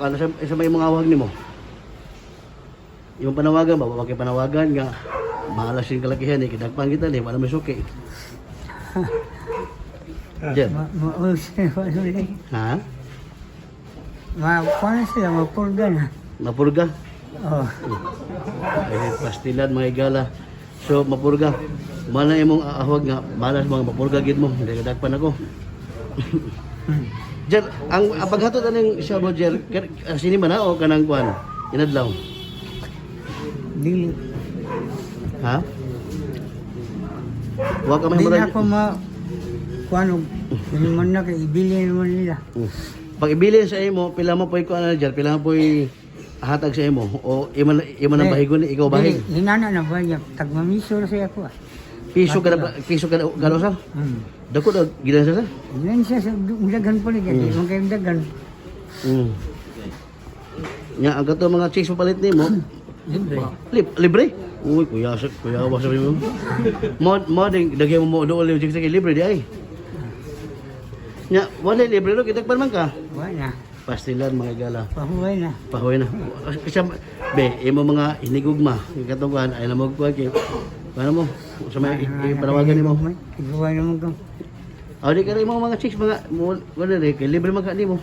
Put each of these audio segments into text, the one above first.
Ano sa may mga awag nimo? Yung panawagan ba? Wag kay panawagan nga mahalas yung kalakihan eh. Kidagpan kita ni, wala may suki. Jer, Ma ma ha? Ma kuan sila mapurga na. Mapurga? Oh. Ay, pastilan mga igala. So, mapurga. Mana imong ahwag nga, malas mga mapurga gid mo. Hindi ka dagpan ako. Jer, ang paghatod aning siya mo, Jer, sini man na o kanang kuan? Inadlaw. Dili Ha? Wa ka may dili murag. ako ma kuan og dili man na kay ibili naman nila. Pag ibilin sa imo, pila mo po'y kuan na, Jer, pila mo po'y hatag sa imo o imo nang Eh, bahigon ni ikaw bahig. Dili, hinana na ba niya tagmamisor siya ako ah. Piso kada kada sa. Dako daw gilan sa. Yan siya sa daghan pa niya, di man kayo daghan. Nya ang kato mga chicks papalit nimo, Libre. Libre? Uy, kuya, kuya, wa sabi mo. Mo, mo ding dagay mo mo dool yung chicks kay libre di ay. Nya, wala libre no kitagpan man ka. Wala na. Pastilan mga gala. Pahuway na. Pahuway na. Kasi be, imo mga hinigugma, katong ay na mo kuan kay ano mo, sa may ipanawagan nimo. Iguan naman ko. Aw di kay mo mga chicks mga mo wala rin kay libre man ka nimo.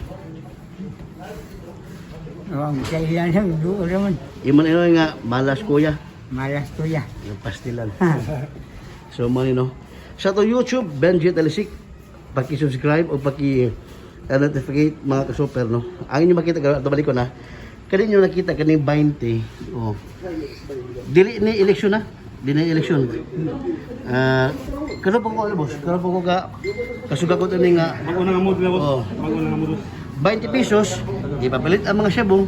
Oh, kailan lang duol naman. Imo na nga malas kuya, Malas ko ya. yung pastilan. So mga no. Sa to YouTube, Benji Talisik, paki-subscribe o paki notificate mga ka-super no. Ang inyo makita karon ato balik ko na. Kani inyo nakita kaning 20. Oh. Dili ni eleksyon na. Dili ni eleksyon. Ah, karon po ko ano, boss, karon po ko ka kasuga ko ini nga Bago na nga mood na boss. Oo. Bago na nga mood. 20 pesos, ipapalit ang mga syabong.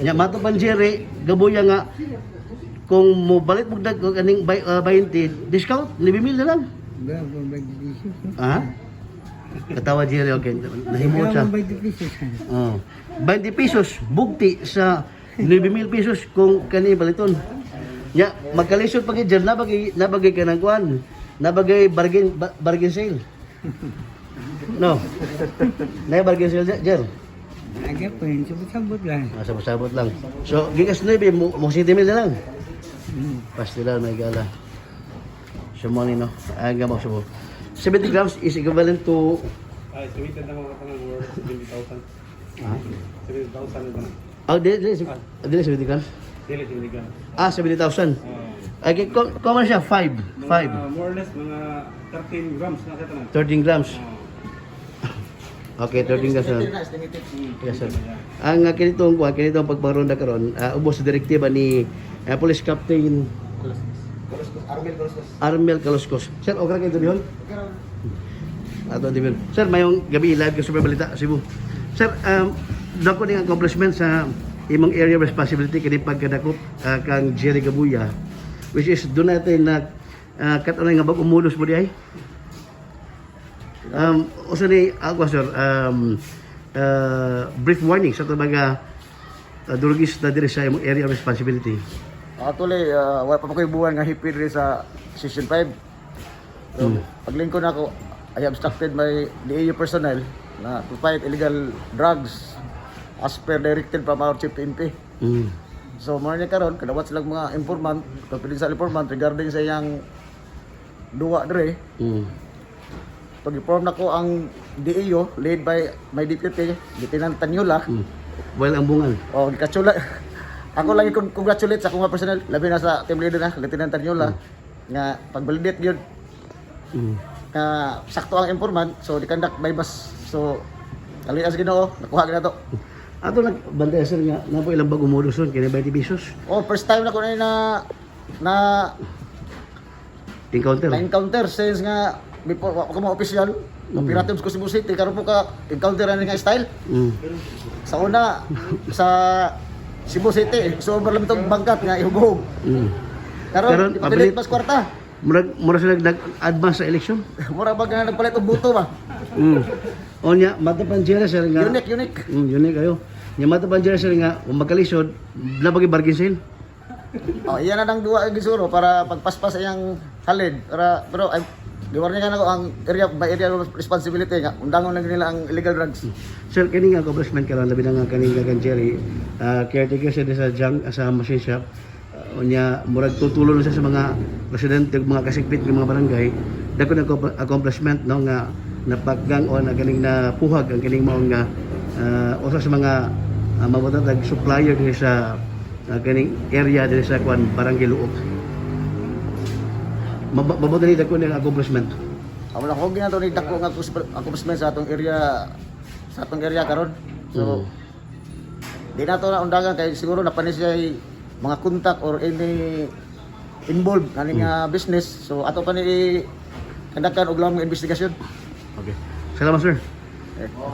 Nya mato panjere, gabuya nga kung mo balit mo dag og aning 20, discount 9,000 na lang. Grabe 20 pesos. Ha? Katawa Jerry, okay. Nahimo siya. Grabe 20 pesos. Oh. 20 pesos bugti sa 9,000 pesos kung kani baliton. Nya magkalisod pag jer nabagay nabagay ka ng kuan. Nabagay bargain bargain sale. No. Na bargain sale jer. Aga po yun, sabot-sabot lang. Ah, sabot-sabot lang. So, gikas 9 mo mo 7,000 na lang. Pastilan may gala. So mo ni no. Ang gamot sa 70 grams is equivalent to Ay, estimated na mga tanang worth 70,000. ah, 70,000 na. oh, dili dili dili 70 grams. Dili 70 grams. Ah, 70,000. Oh. Okay, common siya 5, 5. More or less mga 13 grams na sa tanan. 13 grams. Oh. Okay, 13 grams na. Yes, sir. Ang kinitong kuan, kinitong pagparonda karon, ubos sa direktiba ni Police Captain Armel Caloskos. Sir, okay ra kayo diri Ato din. Sir, mayong gabi live ka Super Balita Cebu. Sir, dako ning accomplishment sa imong area of responsibility kini pagkadakop kang Jerry Gabuya which is doon natin na katunay nga bag umulos mo di ay. Usa ni ako sir, brief warning sa itong mga durugista diri sa imong area of responsibility. Actually, wala pa ko buwan nga hipi diri sa Season 5. So, paglingkod ako, I obstructed my DAU personnel na to fight illegal drugs as per directed from our chief PNP. So, mo niya karon kadawat silang mga informant, confidential informant regarding sa iyang duwa diri. Pag-inform nako ang DAU led by my deputy, Lieutenant Tanyula. Well, ang bungal. Oh, gikatsula. Ako lang i congratulate sa akong mga personnel, labi na sa team leader na, Lieutenant Tanyula, nga pag-validate gyud nga sakto ang informant, so di conduct by bus. So kalias Ginoo, nakuha gyud nato. Ato nagbantay sir nga na po ilang bag umulos nun kini 20 pesos. Oh, first time na ko na na na, Encounter. na encounter since nga before wa ko mo official, operatives ko Cebu City karon po ka encounter ani nga style. Sa una sa Cebu City, so lang tong bangkat nga ihughog. Karon, Karon, papilit. papilit mas kwarta. Murag mura sila nag-advance sa election. Mura ba nga nagpalit og buto ba? O nya mata panjera sir nga. Unique, unique. Unique ayo. Nya mata panjera sir nga kung magkalisod nabagi bargain sale. Oh, iyan na nang duwa ang gisuro para pagpaspas iyang halid. Para pero ay Giwarningan ako ang area, by area of responsibility nga undangon lang nila ang illegal drugs. Sir, kini nga accomplishment karon, labi na nga kaning nga Jerry, caretaker siya sa junk sa machine shop. Unya murag tutulong na siya sa mga residente ug mga kasikbit ng mga barangay. Dako na accomplishment, no, nga napaggang o na ganing na puhag ang kining maong nga usa sa mga mabutatag supplier diri sa kaning area diri sa kwan, Barangay Luok. Mabuti ni dako ng accomplishment. Amo lang ko ginato ni dako nga accomplishment sa atong area karon. So di na to na undangan kay siguro napanis siya ay mga contact or any involved ani nga business. So ato pa ni kandakan og lamang investigasyon. Okay. Salamat, sir.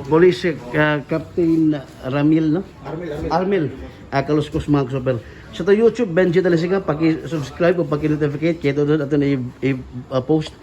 Police Captain Ramil, no? Armil, Armil. Armil. Kaluskos, mga super. Sa to YouTube, Benji Talisiga, paki-subscribe o paki-notificate kaya doon ato na i-post.